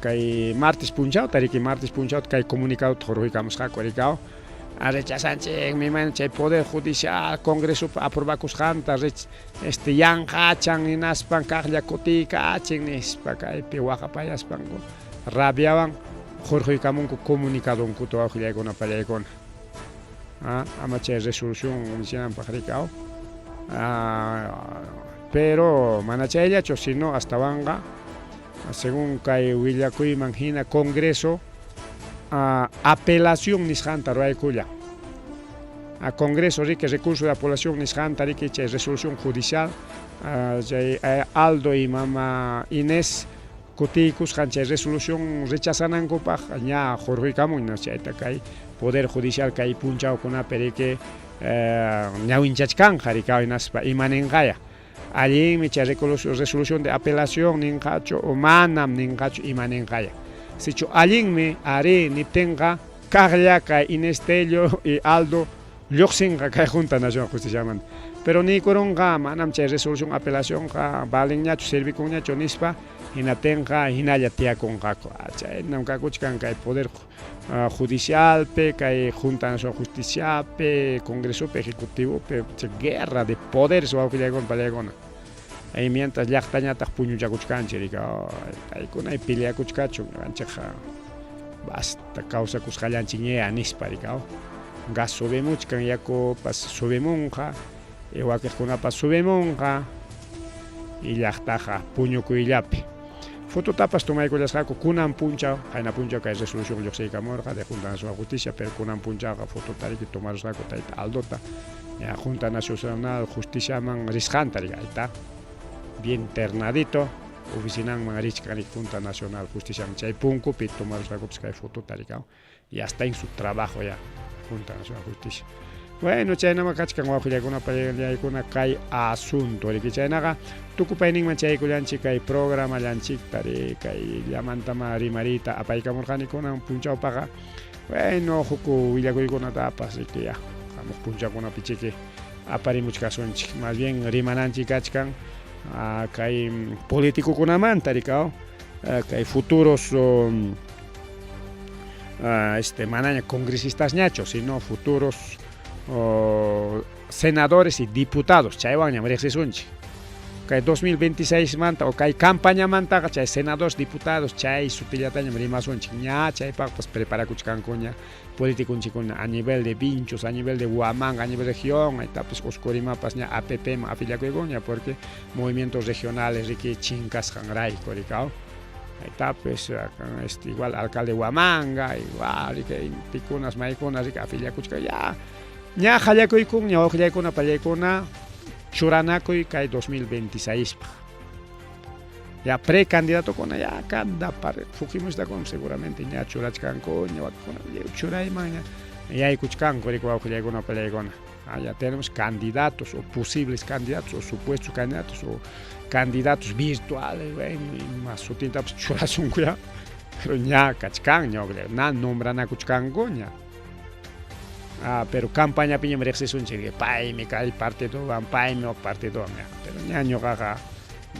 A: kay martes punchawta riki martes punchawta kay comunicadota hurquykamusqaku rikaw rechasanchikmi imayna chay Poder Judicial Congresopa aprobakusqanta este yanqachan hinaspan kaqlla kutiykachin nispa kaypi waqapayaspanku rabiawan hurquykamunku comunicadonkuta wawqillaykuna pallaykuna. Ama chay resolución nishananpaq rikaw. Pero mana chayllachu sino astawanqa según kay willakuyman hina Congreso apelación nisqanta ruwaykullan. A Congreso riki recurso de apelación nisqanta riki chay resolución judicial chay Aldo y mama Inés kutiykusqan chay resolución rechazanankupaq ña hurquykamun chayta kay Poder Judicial kay punchawkunapi riki ñawinchachkanqa riki hinaspa imaninqaya allinmi chay resolución de apelación ninqachu o manam ninqachu imaninqaya sichu allinmi arí niptinqa kaqlla kay Inés Tello y Aldo lluqsinqa kay Junta Nacional Justiciamanta pero niykurunqa manam chay resolución apelacionqa valenñachu servikunñachu nispa hinaptinqa hinalla tiyakunqaku chaynam kakuchkan kay Poder Judicialpi kay Junta Nacional Justiciapi Congresopi Ejecutivopi chay guerra de poderes wawqillaykuna pallaykuna y mientras llaqtañataq puñuchakuchkanchik riki paykuna peleakuchkachun ñuqanchikqa basta kawsakusqallanchikñaya nispa riki gas subimuchkan yakupas subimunqa y wakiqkunapas subimunqa y llaqtaqa puñukuyllapi. Fototapas tomaykullasqaku kunan punchaw, qayna punchaw kay resolución lluqsiykamurqa de Junta Nacional Justicia, pero kunan punchawqa fotota riki tomarusqaku tayta Aldota ña Junta Nacional Justiciaman risqanta riki, ahí está, bien ternadito, oficinanman richkan riki Junta Nacional Justiciaman, chay punkupi tomarusqakupas kay fotota riki, ya está en su trabajo ya Junta Nacional Justicia. Bueno, chaynama kachkan wawqillaykuna pallaykuna kay asunto riki chaynaqa tukupayninman chaykullanchik kay programallanchikta ri kay llamantama rimariyta apaykamurqani kunan punchawpaqa bueno huk willakuykunatapas riki ya hamuq punchawkunapi chiki aparimuchkasunchik más bien rimananchik kachkan kay politicokunamanta rikaw kay futuros este manaña congresistasñachu sino futuros Senadores y diputados chaywanñam riqsisunchik. Kay 2026 manta o kay campañamantaqa chay senadores, diputados chay sutillatañam rimasunchik. Ña chaypaqpas preparakuchkankuña politikunchikkuna a nivel de Vinchos, a nivel de Huamanga, a nivel región, aytapas Oscurimapas ña APP man afiliakuykunña porque movimientos regionales riki chinkasqanrayku rikaw. Aytapis este igual alcalde Huamanga, igual riki pikunas maykunas riki afiliakuchkan ya ña qallakuykunña wawqillaykuna pallaykuna churanakuy kay 2026 paq. Ya precandidatokuna ya cada fujimoristakuna seguramente ña churachkanku ña wakuna churayman ña yaykuchkanku riki wawqillaykuna pallaykuna. Ah, ya tenemos candidatos o posibles candidatos o supuestos candidatos o candidatos virtuales, bueno, ima sutintapas churasunku ya, pero ña kachkan ña na nombranakuchkanku ña. Ah, pero campañapiñam riqsisunchik, paymi kay partidowan, paymi wak partidowan, ya. Pero ña ñuqaqa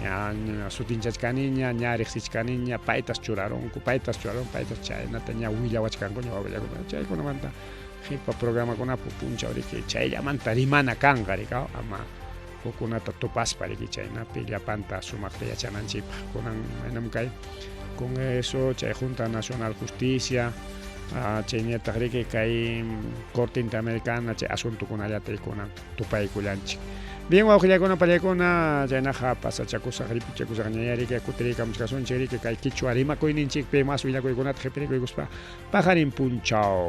A: ña, ña sutinchachkaniña, ña riqsichkaniña, paytas churarunku, paytas churarunku, paytas chaynata ña willawachkanku ña wawillakuna. Chaykunamanta qipa programakunapi punchaw riki chayllamanta rimana kanqa rikaw ama hukkunata tupaspa riki chaynapi llapanta sumaqta yachananchikpaq. Kunan imaynam kay Congreso, chay Junta Nacional Justicia, chayñataq riki kay Corte Interamericana chay asuntokunallata kunan tupaykullanchik. Bien, wawqillakuna pallaykuna, chaynaqa pasachakusaq, ripichakusaq ñaya riki kutiriykamuchkasunchik riki kay quichua rimakuyninchikpi mas willakuykunata qhipirikuykuspa paqarin punchaw.